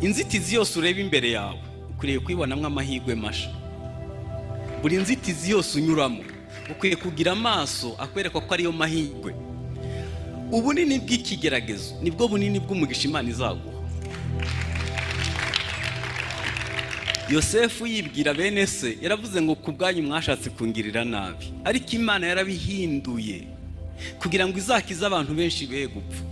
Inzitizi yose ureba imbere yawe ukwiriye kuyibonamo amahirwe masha. Buri nzitizi yose unyuramo ukwiye kugira amaso akwereka ko ariyo mahirwe. Ubunini bw'ikigeragezo nibwo bunini bw'umugisha Imana izaguha. Yosefu yibwira bene se, yaravuze ngo ku bwanyu mwashatse kungirira nabi, ariko Imana yarabihinduye kugira ngo izakize abantu benshi be gupfa.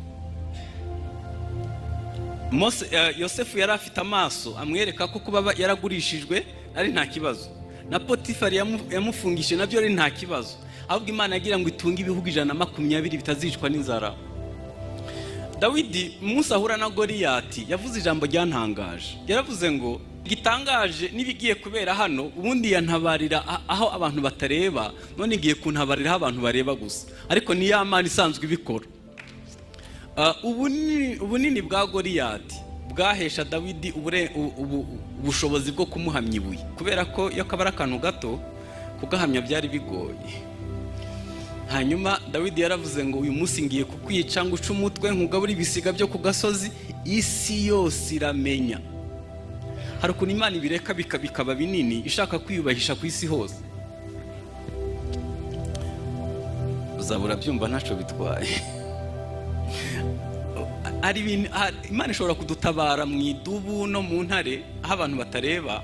Yosefu yari afite amaso amwereka ko kuba yaragurishijwe ari nta kibazo, na Potifari yamufungishije nabyo ari nta kibazo, ahubwo Imana yagira ngo itunge ibihugu 120 bitazicwa n'inzara. Dawidi umunsi ahura na Goliyati yavuze ijambo ryantangaje, yaravuze ngo gitangaje n'ibigiye kubera hano, ubundi yantabarira aho abantu batareba, none igiye kuntabarira aho abantu bareba gusa, ariko ni ya Mana isanzwe ibikora. Ubunini bwa Goliyati bwahesha Dawidi ubushobozi bwo kumuhamya ibuye, kubera ko iyo kaba ari akantu gato kugahamya byari bigoye. Hanyuma Dawidi yaravuze ngo uyu munsi ngiye kukwica, ngo uce umutwe, nkugabure ibisiga byo ku gasozi, isi yose iramenya. Hari ukuntu Imana ibireka bikaba binini, ishaka kwiyubahisha ku isi hose. Uzaba urabyumva ntacyo bitwaye. Hari ibintu, Imana ishobora kudutabara mu idubu no mu ntare aho abantu batareba.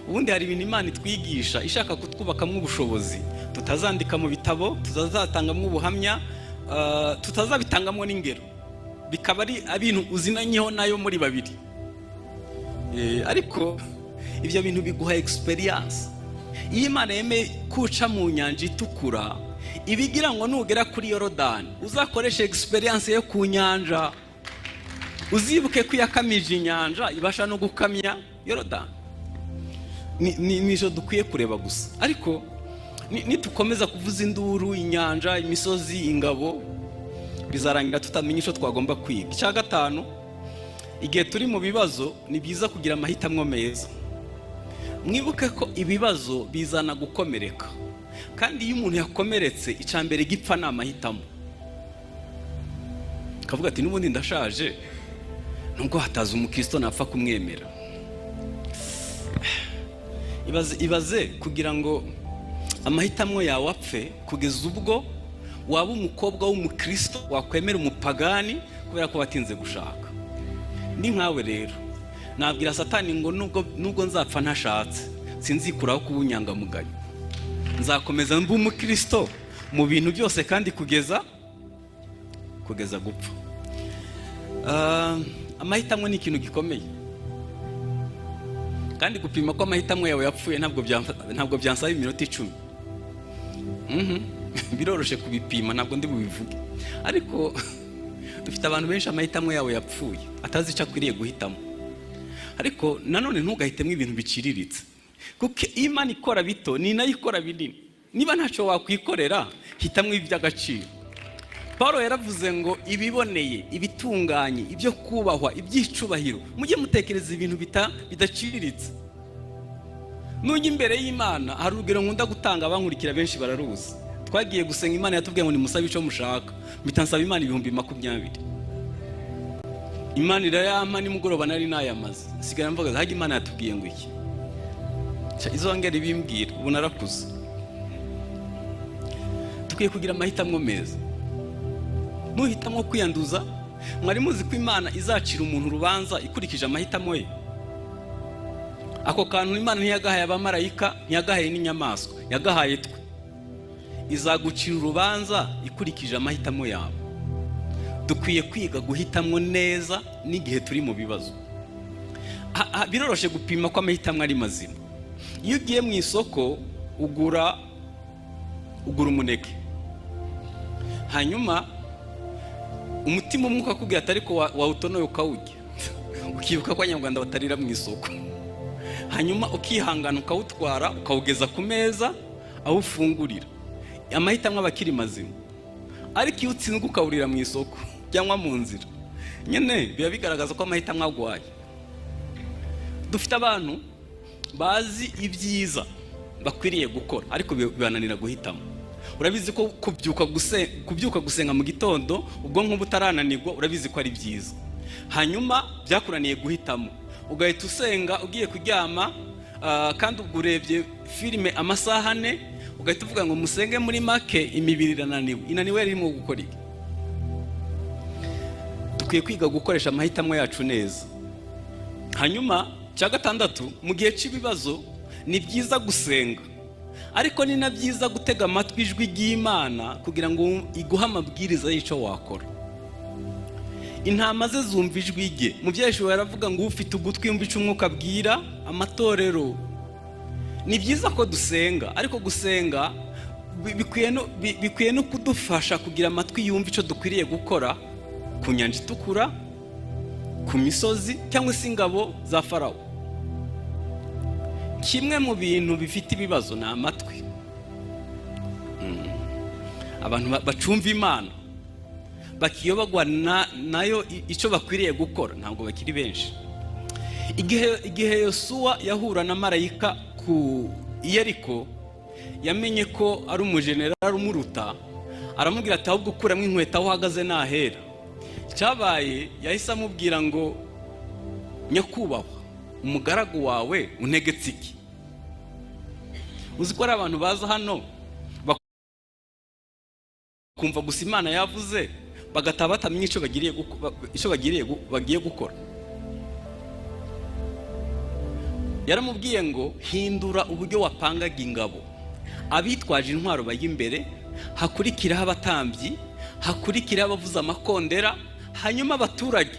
Ubundi hari ibintu Imana itwigisha ishaka kutwubakamo ubushobozi tutazandika mu bitabo, tutazatangamo ubuhamya, tutazabitangamo n'ingero, bikaba ari ibintu uzinanyeho nayo muri babiri. Ariko ibyo bintu biguha experience. Iyo Imana yemeye kuca mu nyanja itukura, ibigira ngo nugera kuri Yorodani uzakoreshe experience yo ku nyanja, uzibuke ko iyakamije inyanja ibasha no gukamya Yorodani. Ni dukwiye kureba gusa, ariko nitukomeza kuvuza induru inyanja, imisozi, ingabo, bizarangira tutamenya icyo twagomba kwiga. Icya gatanu, igihe turi mu bibazo ni byiza kugira amahitamo meza. Mwibuke ko ibibazo bizana gukomereka, kandi iyo umuntu yakomeretse icya mbere gipfa ni amahitamo. Akavuga ati n'ubundi ndashaje, nubwo hataza umukristo napfa kumwemera. Ibaze kugira ngo amahitamo yawe apfe kugeza ubwo waba umukobwa w'umukristo wakwemera umupagani kubera ko watinze gushaka. Ni nkawe rero nabwira Satani ngo nubwo nzapfa ntashatse, sinzikuraho kuba inyangamugayo, nzakomeza mbe umukristo mu bintu byose kandi kugeza gupfa. Amahitamo ni ikintu gikomeye, kandi gupima ko amahitamo yawe yapfuye ntabwo byansaba iminota 10. Biroroshye kubipima, ntabwo ndi bubivuge, ariko dufite abantu benshi amahitamo yabo yapfuye, atazi icyo akwiriye guhitamo. Ariko nanone ntugahitemo ibintu biciriritse, kuko iyo Imana ikora bito ni nayo ikora binini. Niba ntacyo wakwikorera, hitamo iby'agaciro. Paul yaravuze ngo ibiboneye, ibitunganye, ibyo kubahwa, iby'icubahiro, mujye mutekereza ibintu bidaciriritse. Nujya imbere y'Imana, hari urugero nkunda gutanga, abankurikira benshi bararuzi. Twagiye gusenga, Imana yatubwiye ngo nimusabe icyo mushaka, mpita nsaba Imana 20,000, Imana irayampa. Nimugoroba nari nayamaze, nsigara mvuga hajya Imana yatubwiye ngo iki? Izongera ibimbwira. Ubu narakuze. Dukwiye kugira amahitamo meza. Nuhitamo kwiyanduza, mwari muzi ko Imana izacira umuntu urubanza ikurikije amahitamo ye? Ako kantu Imana ntiyagahaye abamarayika, ntiyagahaye n'inyamaswa, yagahaye twe. Izagucira urubanza ikurikije amahitamo yawe. Dukwiye kwiga guhitamo neza n'igihe turi mu bibazo. Biroroshye gupima ko amahitamo ari mazima. Iyo ugiye mu isoko ugura umuneke, hanyuma umutima umwe ukakubwira ati ariko wawutonoye ukawurya, ukibuka ko Abanyarwanda batarira mu isoko, hanyuma ukihangana ukawutwara, ukawugeza ku meza aho ufungurira, amahitamo aba akiri mazima. Ariko iyo utsinzwe ukawurira mu isoko cyangwa mu nzira nyine, biba bigaragaza ko amahitamo agwaye. Dufite abantu bazi ibyiza bakwiriye gukora, ariko bibananira guhitamo. Urabizi ko kubyuka gusenga mu gitondo ubwonko butarananirwa, urabizi ko ari byiza, hanyuma byakunaniye guhitamo. Ugahita usenga ugiye kuryama, kandi ubwo urebye filime amasaha 4, ugahita uvuga ngo musenge muri make, imibiri irananiwe. Inaniwe irimo gukora iki? Dukwiye kwiga gukoresha amahitamo yacu neza. Hanyuma cya gatandatu, mu gihe cy'ibibazo ni byiza gusenga, ariko ni na byiza gutega amatwi ijwi ry'Imana kugira ngo iguhe amabwiriza y'icyo wakora. Intama ze zumva ijwi rye. Mu byeshuwa yaravuga ngo ufite ugutwi yumva icyo Umwuka abwira amatorero. Ni byiza ko dusenga, ariko gusenga bikwiye no kudufasha kugira amatwi yumva icyo dukwiriye gukora ku Nyanja Itukura, ku misozi cyangwa se ingabo za Farawo. Kimwe mu bintu bifite ibibazo ni amatwi. Abantu bacumva Imana, bakiyobagwa nayo icyo bakwiriye gukora, ntabwo bakiri benshi. Igihe Yosuwa yahura na marayika ku Yeriko, yamenye ko ari umujenerali umuruta, aramubwira ati: "Ahubwo ukuramo inkweto, aho uhagaze nahera." Icyabaye, yahise amubwira ngo: "Nyakubahwa, umugaragu wawe untegetse iki?" Uzi ko ari abantu baza hano bakumva gusa Imana yavuze, bagataha batamenya icyo bagiye gukora. Yaramubwiye ngo: "Hindura uburyo wapangaga ingabo. Abitwaje intwaro bajya imbere, hakurikiraho abatambyi, hakurikiraho abavuza amakondera, hanyuma abaturage,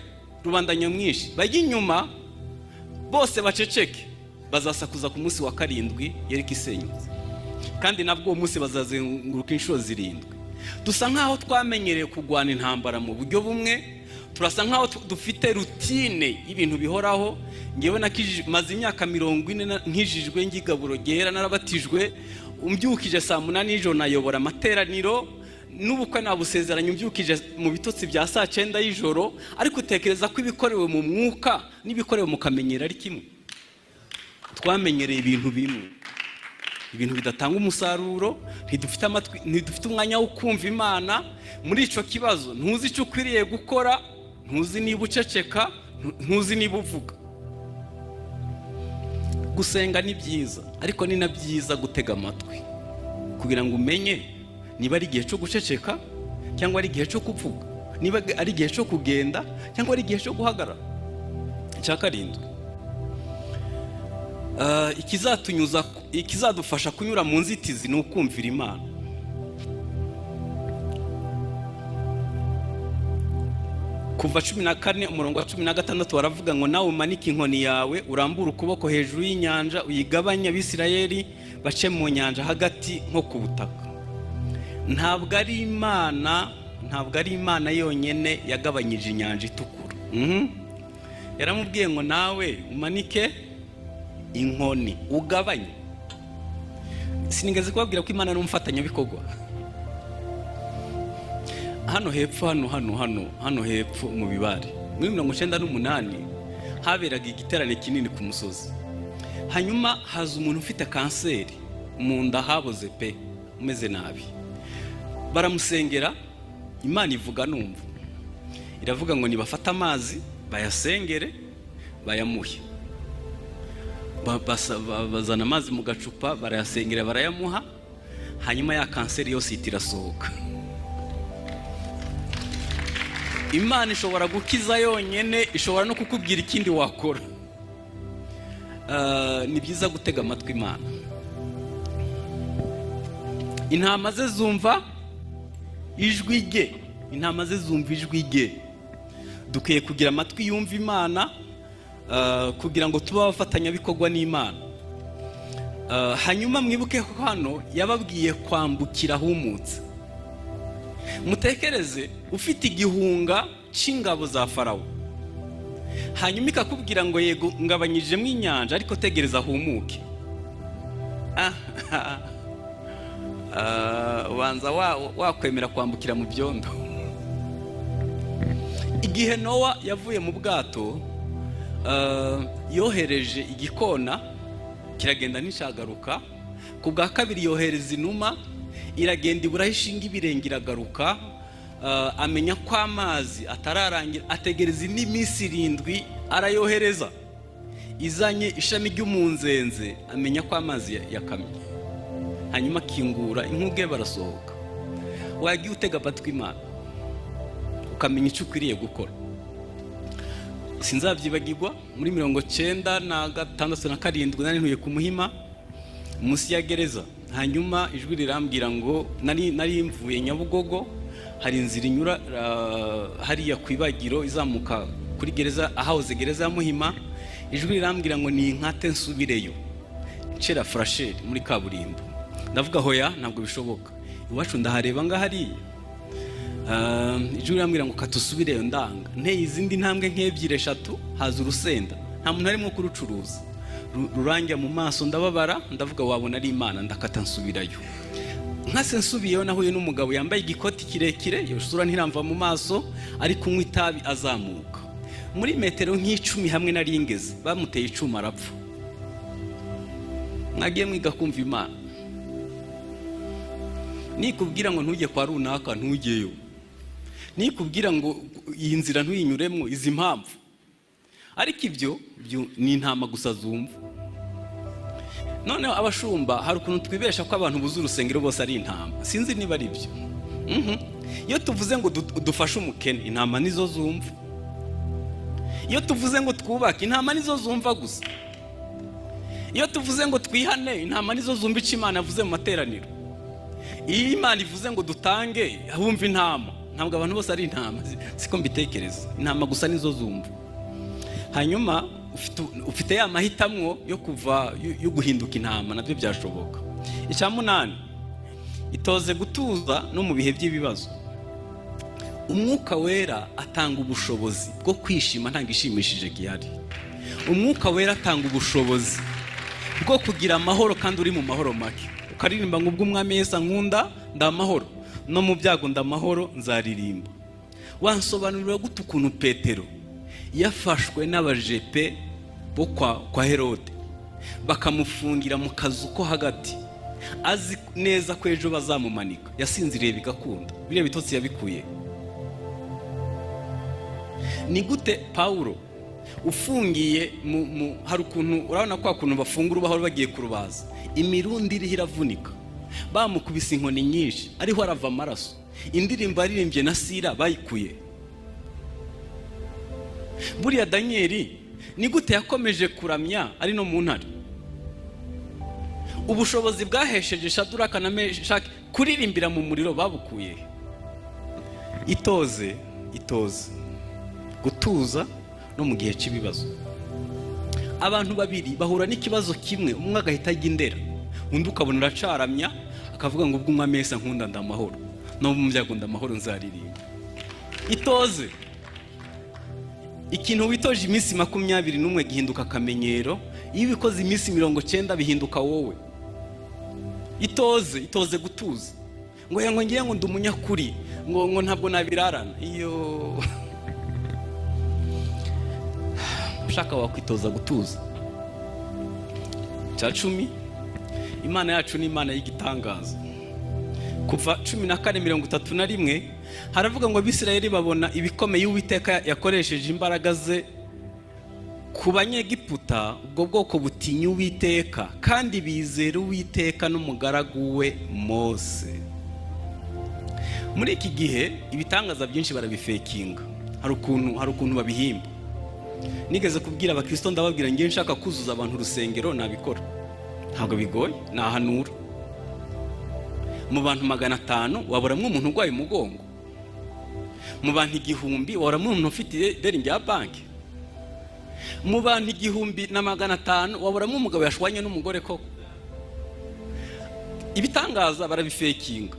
rubanda nyamwinshi, bajya inyuma. Bose baceceke, bazasakuza ku munsi wa karindwi Yeriko isenyutse, kandi nabwo uwo munsi bazazenguruka inshuro zirindwi." Dusa nk'aho twamenyereye kurwana intambara mu buryo bumwe, turasa nk'aho dufite routine y'ibintu bihoraho. Ngewe maze imyaka 40 nkijijwe, ngigaburo ryera, narabatijwe. Umbyukije saa 8 y'ijoro nayobora amateraniro, n'ubukwe nabusezeranye umbyukije mu bitotsi bya saa 9 y'ijoro. Ariko utekereza ko ibikorewe mu mwuka n'ibikorewe mu kamenyero ari kimwe? Twamenyereye ibintu bimwe, ibintu bidatanga umusaruro. Ntidufite amatwi, ntidufite umwanya wo kumva Imana. Muri icyo kibazo ntuzi icyo ukwiriye gukora, ntuzi niba uceceka, ntuzi niba uvuga. Gusenga ni byiza, ariko ni na byiza gutega amatwi kugira ngo umenye niba ari igihe cyo guceceka cyangwa ari igihe cyo kuvuga, niba ari igihe cyo kugenda cyangwa ari igihe cyo guhagarara. Icya karindwi, ikizatunyuza, ikizadufasha kunyura mu nzitizi ni ukumvira Imana. Kuva 14 umurongo wa 16 baravuga ngo: "Nawe umanike inkoni yawe, urambure ukuboko hejuru y'inyanja, uyigabanye, Abisirayeli bace mu nyanja hagati nko ku butaka." Ntabwo ari Imana, ntabwo ari Imana yonyine yagabanyije Inyanja Itukura. Yaramubwiye ngo: "Nawe umanike inkoni, ugabanye." Sinigeze kubabwira ko Imana ari umufatanyabikorwa? Hano hepfo, hano hano hano hano hepfo mu Bibare, muri 98 haberaga igiterane kinini ku musozi. Hanyuma haza umuntu ufite kanseri mu nda, haboze pe, umeze nabi. Baramusengera, Imana ivuga numva iravuga ngo nibafate amazi bayasengere bayamuhe. Bazana amazi mu gacupa, barayasengera, barayamuha, hanyuma ya kanseri yose ihita irasohoka. Imana ishobora gukiza yonyine, ishobora no kukubwira ikindi wakora. Ni byiza gutega amatwi Imana. Intama ze zumva ijwi rye, intama ze zumva ijwi rye. Dukwiye kugira amatwi yumva Imana kugira ngo tube abafatanyabikorwa n'Imana. Hanyuma mwibuke ko hano yababwiye kwambukira ahumutse. Mutekereze ufite igihunga cy'ingabo za Farawo, hanyuma ikakubwira ngo: "Yego, ngabanyijemo inyanja, ariko tegereza ahumuke." Ubanza wakwemera kwambukira mu byondo? Igihe Nowa yavuye mu bwato, yohereje igikona, kiragenda nticyagaruka. Ku bwa kabiri yohereza inuma, iragenda iburaho ishinga ibirenge, iragaruka. Amenya ko amazi atararangira, ategereza indi minsi 7, arayohereza. Izanye ishami ry'umunzenze, amenya ko amazi yakamye, hanyuma akingura inkuge barasohoka. Wagiye utega amatwi Imana ukamenya icyo ukwiriye gukora. Sinzabyibagirwa, muri 96 na 7 nari ntuye ku Muhima munsi ya gereza. Hanyuma ijwi rirambwira ngo nari mvuye Nyabugogo, hari inzira inyura hariya ku ibagiro izamuka kuri gereza, ahahoze gereza ya Muhima. Ijwi rirambwira ngo ni inkate nsubireyo ncera furasheri muri kaburimbo. Ndavuga: "Hoya, ntabwo bishoboka, iwacu ndahareba ngahariya." Ijwi rirambwira ngo kata usubireyo. Ndanga. Nteye izindi ntambwe nk'ebyiri, eshatu, haza urusenda, nta muntu arimo kurucuruza, rurangira mu maso, ndababara. Ndavuga: "Wabona ari Imana." Ndakata nsubirayo. Nkase nsubiyeyo, nahuye n'umugabo yambaye igikoti kirekire, iyo sura ntiramva mu maso, ari kunywa itabi azamuka. Muri metero nk'icumi hamwe nari ngeze, bamuteye icuma arapfa. Mwagiye mwiga kumva Imana. Nikubwira ngo ntujye kwa runaka, ntujyeyo. Nikubwira ngo iyi nzira ntuyinyuremo, izi mpamvu. Ariko ibyo ni intama gusa zumva. Noneho abashumba, hari ukuntu twibesha ko abantu buzuye urusengero bose ari intama. Sinzi niba ari byo. Iyo tuvuze ngo dufashe umukene, intama nizo zumva. Iyo tuvuze ngo twubake, intama nizo zumva gusa. Iyo tuvuze ngo twihane, intama nizo zumva icyo Imana yavuze mu materaniro. Iyo Imana ivuze ngo dutange, humva intama. Ntabwo abantu bose ari intama, siko mbitekereza. Intama gusa nizo zumva. Hanyuma ufite ya mahitamwo yo kuva yo guhinduka intama, nabyo byashoboka. Icya munani, itoze gutuza no mu bihe by'ibibazo. Umwuka Wera atanga ubushobozi bwo kwishima nta gishimishije gihari. Umwuka Wera atanga ubushobozi bwo kugira amahoro kandi uri mu mahoro make, ukaririmba ngo: "Ubwo Umwami Yesu ankunda ndamahoro, no mu byago ndamahoro, nzaririmba." Wansobanurira gute ukuntu Petero yafashwe n'abajepe bo kwa Herode, bakamufungira mu kazu ko hagati, azi neza ko ejo bazamumanika, yasinziriye bigakunda? Biriya bitotsi yabikuye? Ni gute Pawulo ufungiye mu hari ukuntu urabona kwa kuntu bafungura ubaho bagiye kurubaza, imirundi iriho iravunika, bamukubise inkoni nyinshi, ariho arava amaraso, indirimbo yaririmbye na Sira bayikuye? Buriya Daniyeli ni gute yakomeje kuramya ari no mu ntare? Ubushobozi bwahesheje Shaduraka na Meshaki kuririmbira mu muriro babukuye? Itoze, itoze gutuza no mu gihe cy'ibibazo. Abantu babiri bahura n'ikibazo kimwe, umwe agahita ajya indera, undi ukabona aracaramya, akavuga ngo: "Ubwo Umwami Yesu ankunda ndamahoro, no mu byago ndamahoro, nzaririmba." Itoze. Ikintu witoje iminsi 21 gihinduka akamenyero. Iyo ubikoze iminsi 90, bihinduka wowe. Itoze, itoze gutuza. Ngo ya ngo ngiye ngo ndi umunyakuri, ngo ntabwo nabirarana. Iyo ushaka wakwitoza gutuza. Cya 10, Imana yacu ni Imana y'igitangaza. Kuva 14:31 haravuga ngo: "Abisirayeli babona ibikomeye Uwiteka yakoresheje imbaraga ze ku Banyegiputa, ubwo bwoko butinya Uwiteka kandi bizera Uwiteka n'umugaragu we Mose." Muri iki gihe ibitangaza byinshi barabifekinga, hari ukuntu babihimba. Nigeze kubwira abakristo, ndababwira: "Ngiye nshaka kuzuza abantu urusengero nabikora, ntabwo bigoye, nahanura mu bantu 500 waburamo umuntu urwaye umugongo, mu bantu 1000 waburamo umuntu ufite ideni rya banki, mu bantu 1500 waburamo umugabo yashwanye n'umugore koko." Ibitangaza barabifekinga,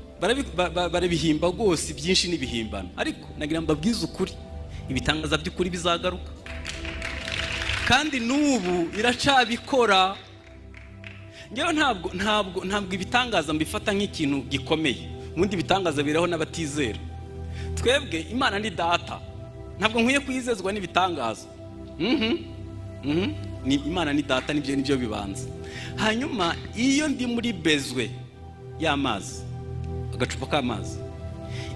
barabihimba rwose, byinshi n'ibihimbano. Ariko nagira ngo mbabwize ukuri, ibitangaza by'ukuri bizagaruka, kandi n'ubu iracabikora. Ngewe ntabwo ibitangaza mbifata nk'ikintu gikomeye. Ubundi ibitangaza biraho n'abatizera. Twebwe Imana ni data, ntabwo nkwiye kuyizezwa n'ibitangaza. Ni Imana ni data, nibyo bibanza. Hanyuma iyo ndi muri besoin y'amazi, agacupa k'amazi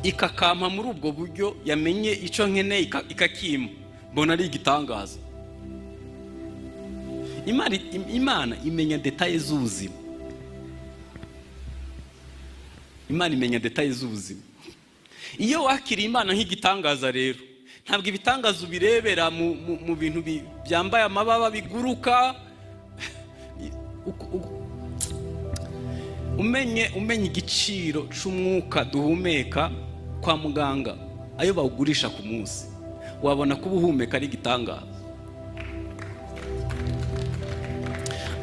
ikakampa muri ubwo buryo yamenye icyo nkeneye, ikakimpa, mbona ari igitangaza. Imana imenya détails z'ubuzima. Imana imenya détails z'ubuzima. Iyo wakiriye Imana nk'igitangaza rero, ntabwo ibitangaza ubirebera mu bintu byambaye amababa biguruka. Umenye igiciro c'umwuka duhumeka kwa muganga, ayo bawugurisha ku munsi, wabona kuba uhumeka ari igitangaza.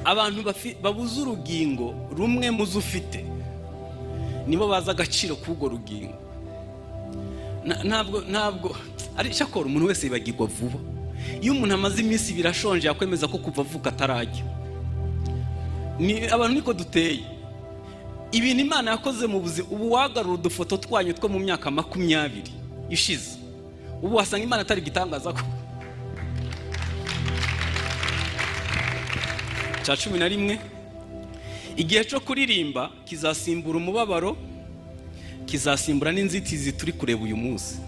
Abantu babuze urugingo rumwe muzo ufite nibo bazi agaciro k'urwo rugingo. Ntabwo ari cyakora umuntu wese yibagirwa vuba. Iyo umuntu amaze iminsi 2 ashonje, yakwemeza ko kuva avuka atarajya. Ni abantu niko duteye. Ibintu Imana yakoze mu buzima, ubu wagarura udufoto twanyu two mu myaka 20 ishize, ubu wasanga Imana atari igitangaza. Ko cya 11, igihe cyo kuririmba kizasimbura umubabaro, kizasimbura n'inzitizi turi kureba uyu munsi.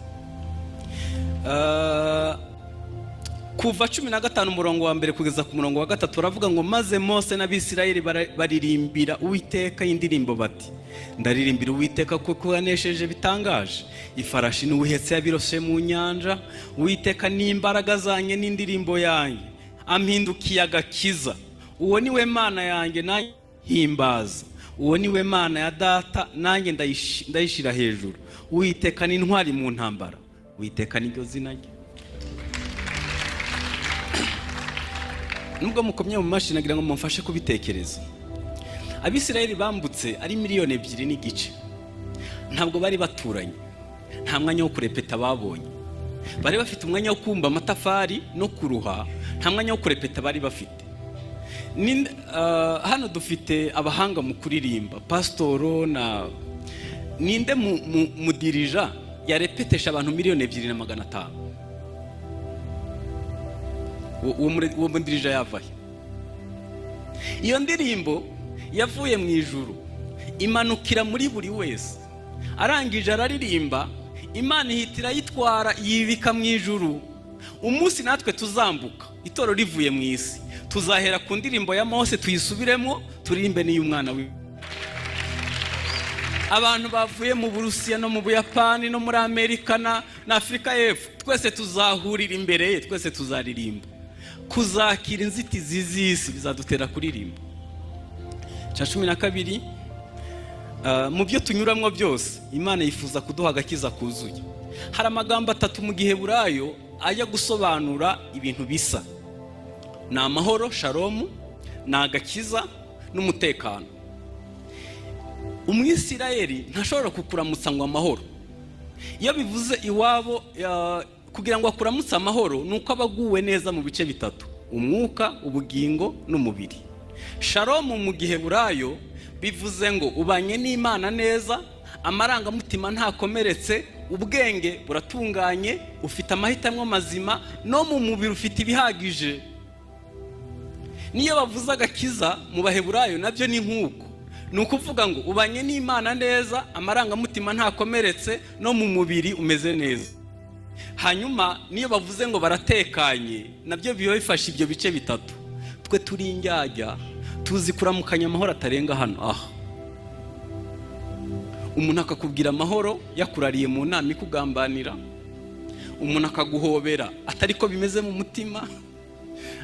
Kuva 15 umurongo wa mbere kugeza ku murongo wa gatatu baravuga ngo: "Maze Mose n'Abisirayeli baririmbira Uwiteka indirimbo bati: 'Ndaririmbira Uwiteka kuko yanesheje bitangaje. Ifarashi n'uwihetse yabiroshe mu nyanja. Uwiteka n'imbaraga zanjye n'indirimbo yanjye, ampindukiye agakiza. Uwo ni we Mana yanjye, nanjye himbaza. Uwo ni we Mana ya data, nanjye ndayishyira hejuru. Uwiteka ni intwari mu ntambara, Uwiteka niryo zina rye.'" Nubwo mukomye mu mashini, agira ngo mumfashe kubitekereza. Abisirayeli bambutse ari miliyoni 2.5, ntabwo bari baturanye, nta mwanya wo kurepeta babonye. Bari bafite umwanya wo kumva amatafari no kuruha, nta mwanya wo kurepeta bari bafite. Hano dufite abahanga mu kuririmba, pasitoro na ninde mudirija yarepetesha abantu miliyoni 2 na 500? Uwo mudirija yavahe? Iyo ndirimbo yavuye mu ijuru imanukira muri buri wese, arangije araririmba, Imana ihita irayitwara yibika mu ijuru. Umunsi natwe tuzambuka itorero rivuye mu isi, tuzahera ku ndirimbo ya Mose tuyisubiremo, turirimbe n'iy'umwana we. Abantu bavuye mu Burusiya no mu Buyapani no muri Amerika na Afurika y'Epfo, twese tuzahurira imbere ye, twese tuzaririmba. Kuzakira inzitizi z'isi bizadutera kuririmba. Cya 12, mu byo tunyuramo byose, Imana yifuza kuduha agakiza kuzuye. Hari amagambo atatu mu Giheburayo ajya gusobanura ibintu bisa: ni amahoro, shalomu, ni agakiza n'umutekano. Umwisirayeli ntashobora kukuramutsa ngo amahoro. Iyo bivuze iwabo, kugira ngo akuramutse amahoro ni uko aba aguwe neza mu bice bitatu: umwuka, ubugingo n'umubiri. Shalomu mu Giheburayo bivuze ngo ubanye n'Imana neza, amarangamutima ntakomeretse, ubwenge buratunganye, ufite amahitamo mazima, no mu mubiri ufite ibihagije. Niyo bavuze agakiza mu Baheburayo nabyo ni nk'uko, ni ukuvuga ngo ubanye n'Imana neza, amarangamutima ntakomeretse, no mu mubiri umeze neza. Hanyuma niyo bavuze ngo baratekanye, nabyo biba bifashe ibyo bice bitatu. Twe turi indyarya, tuzi kuramukanya amahoro atarenga hano aha. Umuntu akakubwira amahoro yakurariye mu nama ikugambanira, umuntu akaguhobera atari ko bimeze mu mutima.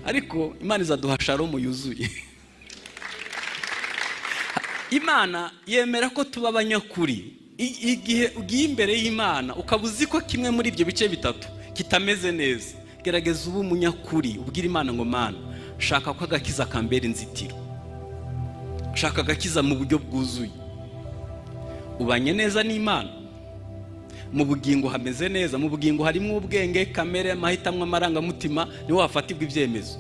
Ariko Imana izaduha shalomu yuzuye. Imana yemera ko tuba abanyakuri. Igihe ugiye imbere y'Imana ukaba uzi ko kimwe muri ibyo bice bitatu kitameze neza, gerageza ube umunyakuri, ubwire Imana ngo: "Mana, shaka ko agakiza kambera inzitiro, shaka agakiza mu buryo bwuzuye." Ubanye neza n'Imana, mu bugingo hameze neza. Mu bugingo harimo ubwenge, kamere, amahitamo, amarangamutima, niho hafatirwa ibyemezo.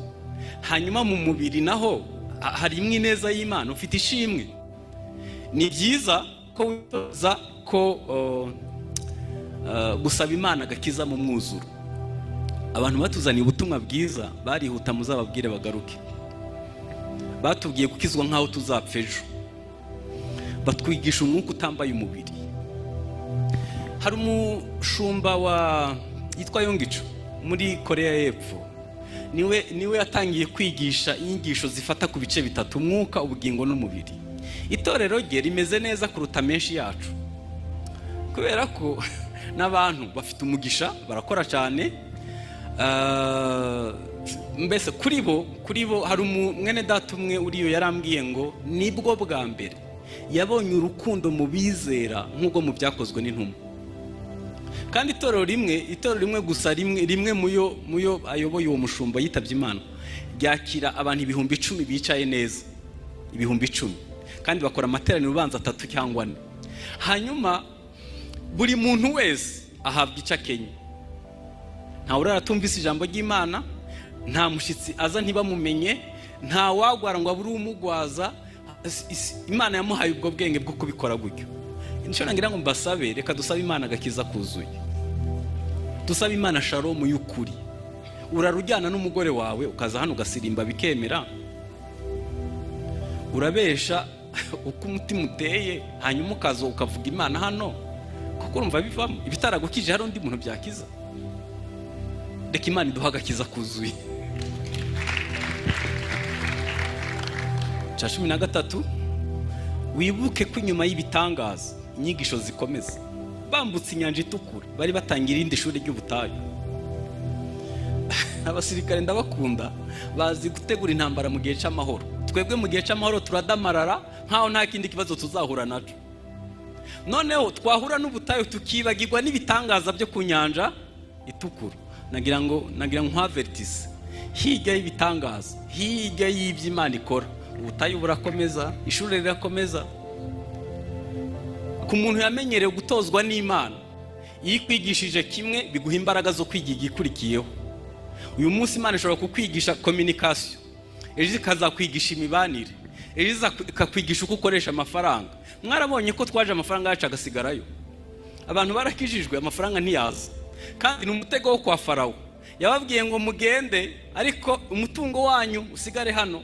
Hanyuma mu mubiri naho harimo ineza y'Imana, ufite ishimwe. Ni byiza ko witoza ko gusaba Imana agakiza mu mwuzuro. Abantu batuzaniye ubutumwa bwiza barihuta, muzababwire bagaruke. Batubwiye gukizwa nk'aho tuzapfa ejo, batwigisha umwuka utambaye umubiri. Hari umushumba wa yitwa Yonggi Cho muri Korea y'Epfo, Niwe yatangiye kwigisha inyigisho zifata ku bice bitatu: umwuka, ubugingo n'umubiri. Itorero rye rimeze neza kuruta menshi yacu, kubera ko n'abantu bafite umugisha, barakora cyane. Mbese kuri bo hari mwene data umwe uriyo yarambwiye ngo nibwo bwa mbere yabonye urukundo mu bizera nk'ubwo mu Byakozwe n'Intumwa. Kandi itorero rimwe gusa, rimwe rimwe muyo ayoboye, uwo mushumba yitabye Imana, ryakira abantu 10,000 bicaye neza, 10,000, kandi bakora amateraniro ubanza atatu cyangwa ane. Hanyuma buri muntu wese ahabwa icyo akenye. Ntawe urara atumvise ijambo ry'Imana, nta mushyitsi aza ntibamumenye, nta wagwara ngo abure umugwaza. Imana yamuhaye ubwo bwenge bwo kubikora gutyo. Nicyo nagira ngo mbasabe: reka dusabe Imana agakiza kuzuye, dusabe Imana shalomu y'ukuri. Urarujyana n'umugore wawe, ukaza hano ugasirimba bikemera, urabesha uko umutima uteye, hanyuma ukaza ukavuga Imana hano, kuko urumva bivamo. Ibitaragukije hari undi muntu byakiza? Reka Imana iduha agakiza kuzuye. Cya 13: wibuke ko inyuma y'ibitangaza inyigisho zikomeza. Bambutse Inyanja Itukura, bari batangira irindi shuri ry'ubutayu. Abasirikare ndabakunda, bazi gutegura intambara mu gihe cy'amahoro. Twebwe mu gihe cy'amahoro turadamarara nkaho nta kindi kibazo tuzahura nacyo. Noneho twahura n'ubutayu tukibagirwa n'ibitangaza byo ku Nyanja Itukura. Nagira ngo nkwaveritise: hirya y'ibitangaza, hirya y'ibyo Imana ikora, ubutayu burakomeza, ishuri rirakomeza. Ku muntu yamenyerewe gutozwa n'Imana, iyo ikwigishije kimwe biguha imbaraga zo kwiga igikurikiyeho. Uyu munsi Imana ishobora kukwigisha communication, ejo ikazakwigisha imibanire, ejo ikakwigisha uko ukoresha amafaranga. Mwarabonye ko twaje amafaranga yacu agasigarayo. Abantu barakijijwe, amafaranga ntiyaza. Kandi ni umutego wo kwa Farawo. Yababwiye ngo mugende, ariko umutungo wanyu usigare hano.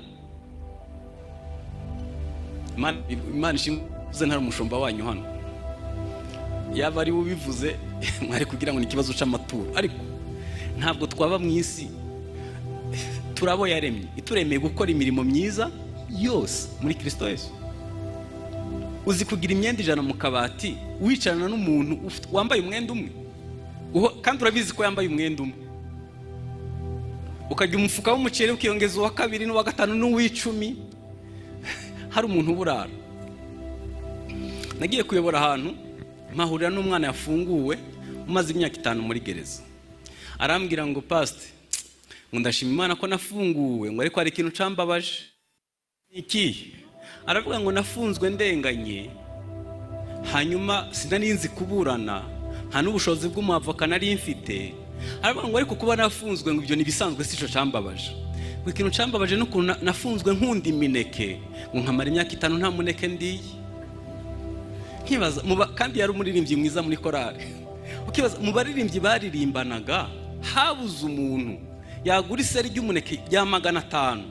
Imana ishimwe, ntari umushumba wanyu hano. Yaba ari we ubivuze, mwari kugira ngo ni ikibazo cy'amaturo. Ariko ntabwo twaba mu isi. Turabo yaremye, ituremeye gukora imirimo myiza yose muri Kirisito Yesu. Uzi kugira imyenda 100 mu kabati, wicarana n'umuntu wambaye umwenda umwe, kandi urabizi ko yambaye umwenda umwe, ukajya umufuka w'umuceri ukiyongeza uwa kabiri n'uwa gatanu n'uw'icumi, hari umuntu uburara? Nagiye kuyobora ahantu, mpahurira n'umwana yafunguwe umaze imyaka 5 muri gereza. Arambwira ngo: "Pasite," ngo, "ndashima Imana ko nafunguwe," ngo, "ariko hari ikintu cambabaje." Iki? Aravuga ngo: "Nafunzwe ndenganye, hanyuma sinari nzi kuburana, nta n'ubushobozi bw'umwavoka nari mfite." Aravuga ngo: "Ariko kuba nafunzwe," ngo, "ibyo ntibisanzwe, si cyo cambabaje," ngo, "ikintu cambabaje ni ukuntu nafunzwe nkunda imineke," ngo, "nkamara imyaka 5 nta muneke ndiye." Nkibaza, kandi yari umuririmbyi mwiza muri korali, ukibaza mu baririmbyi baririmbanaga habuze umuntu yagura iseri ry'umuneke rya 500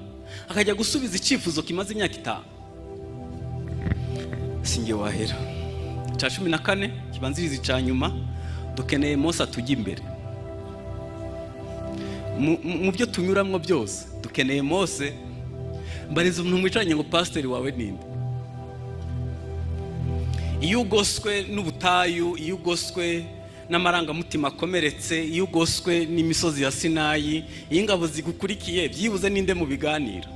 akajya gusubiza icyifuzo kimaze imyaka 5? Sinjye wahera. Cya 14 kibanziriza icya nyuma: dukeneye Mose atujya imbere mu byo tunyuramo byose. Dukeneye Mose. Mbariza umuntu mwicaranye ngo: "Pasiteri wawe ninde?" Iyo ugoswe n'ubutayu, iyo ugoswe n'amarangamutima akomeretse, iyo ugoswe n'imisozi ya Sinayi, iyo ingabo zigukurikiye, byibuze ninde mu biganiro?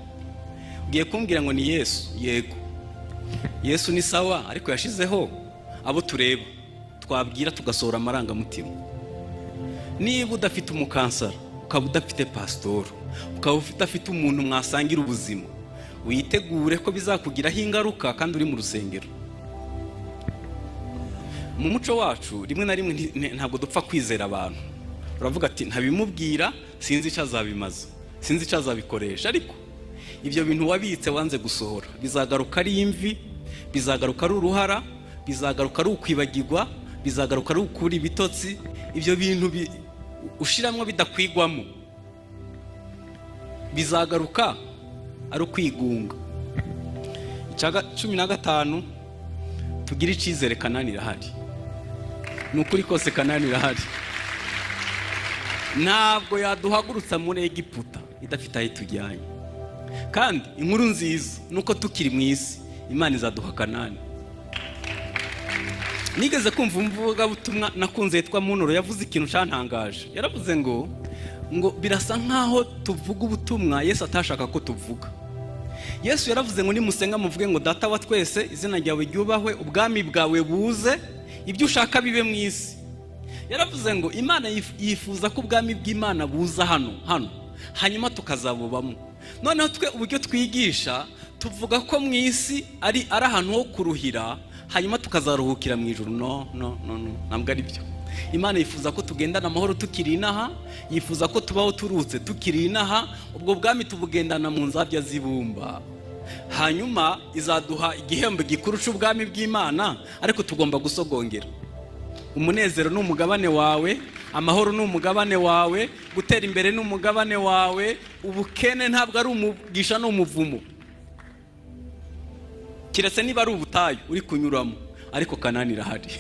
Ugiye kumbwira ngo ni Yesu. Yego, Yesu ni sawa, ariko yashizeho abo tureba, twabwira tugasohora amarangamutima. Niba udafite umukansara, ukaba udafite pasitoro, ukaba udafite umuntu mwasangira ubuzima, witegure ko bizakugiraho ingaruka kandi uri mu rusengero. Mu muco wacu rimwe na rimwe ntabwo dupfa kwizera abantu. Uravuga ati: "Ntabimubwira, sinzi icyo azabimaza, sinzi icyo azabikoresha." Ariko ibyo bintu wabitse, wanze gusohora, bizagaruka ari imvi, bizagaruka ari uruhara, bizagaruka ari ukwibagirwa, bizagaruka ari ukura ibitotsi. Ibyo bintu ushiramwo bidakwigwamo bizagaruka ari ukwigunga. Icya 15: tugire icyizere, Kanani irahari. Ni ukuri kose, Kanani irahari. Ntabwo yaduhagurutsa muri Egiputa idafite aho itujyanye. Kandi inkuru nziza ni uko tukiri mu isi, Imana izaduha Kanani. Nigeze kumva umuvugabutumwa nakunze yitwa Munoro, yavuze ikintu cyantangaje. Yaravuze ngo birasa nkaho tuvuga ubutumwa Yesu atashaka ko tuvuga. Yesu yaravuze ngo: "Nimusenga muvuge ngo: Data wa twese, izina ryawe ryubahwe, ubwami bwawe buze, ibyo ushaka bibe mu isi." Yaravuze ngo Imana yifuza ko ubwami bw'Imana buza hano hano, hanyuma tukazabubamo. Noneho twe uburyo twigisha, tuvuga ko mu isi ari ahantu ho kuruhira, hanyuma tukazaruhukira mu ijuru. No, no, no, no, ntabwo ari byo. Imana yifuza ko tugendana amahoro tukiri inaha, yifuza ko tubaho turutse tukiri inaha. Ubwo bwami tubugendana mu nzabya z'ibumba. Hanyuma izaduha igihembo gikuru cy'ubwami bw'Imana, ariko tugomba gusogongera. Umunezero ni umugabane wawe, amahoro ni umugabane wawe, gutera imbere ni umugabane wawe. Ubukene ntabwo ari umugisha, ni umuvumo, keretse niba ari ubutayu uri kunyuramo, ariko Kanani irahari.